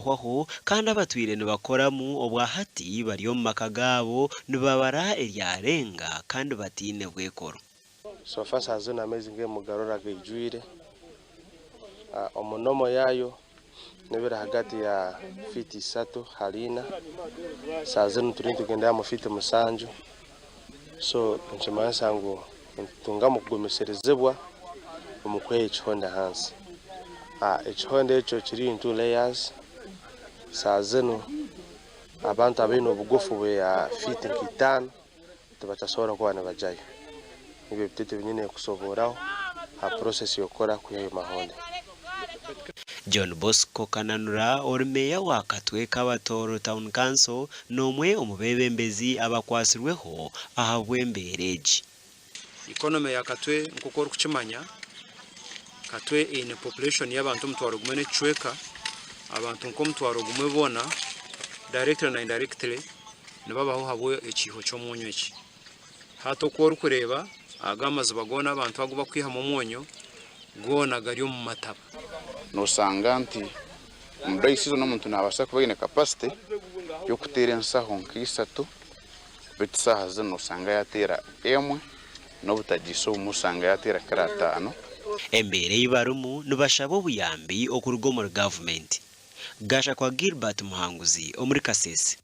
Hwaho kandi abatwire nibakoramu obwa hati bari omu maka gaabo nibabara eryarenga kandi bataine bwekoro. So far saaha zoona amaizi mbwenu mugarora gaijwire. Omu normal yaayo neeba eri ahagati ya fiiti isatu hari ina, saaha zinu turiyo nitugyendera omu fiiti musanju so nikimanyisa ngu nitutungamu kugumisiririzibwa omu kwiha ekihonde ahansi. Ekihonde ekyo kiri in two layers, saaha zinu abantu abaine obugufu bwa fiiti nka itaano tibakyasobora kuba nibagyayo. Nibyo ebitete ebi nyine kusoboraho aha process y'okukora kwihayo mahonde. John Bosco Kananura ori Meeya wa Katwe Kabatooro Town Council n'omwe omu beebembezi abakwatsirweho ahabw'embeera egi. Economy ya Katwe nk'oku orikukimanya, Katwe eine population y'abantu 1000 n'ekicweka, abantu nk'omutwaro gumwe boona directly na indirectly nibabaho ahabw'ekiiho ky'omwonyo eki. Hati oku orikureeba aga amaziba goona abantu agu barikwihamu omwonyo goona gari omu mataba. Noshanga nti omu dry season omuntu nabaasa kuba aine capacity y'okuteera ensaho nka isatu beitu saaha zinu noshanga yateera emwe n'obutagiisa obumwe oshanga yateera kiro ataano. Embeera ei barimu nibashaba obuyambi okuruga omuri gavumenti. Gashakwa Gilbert Muhanguzi omuri Kasese.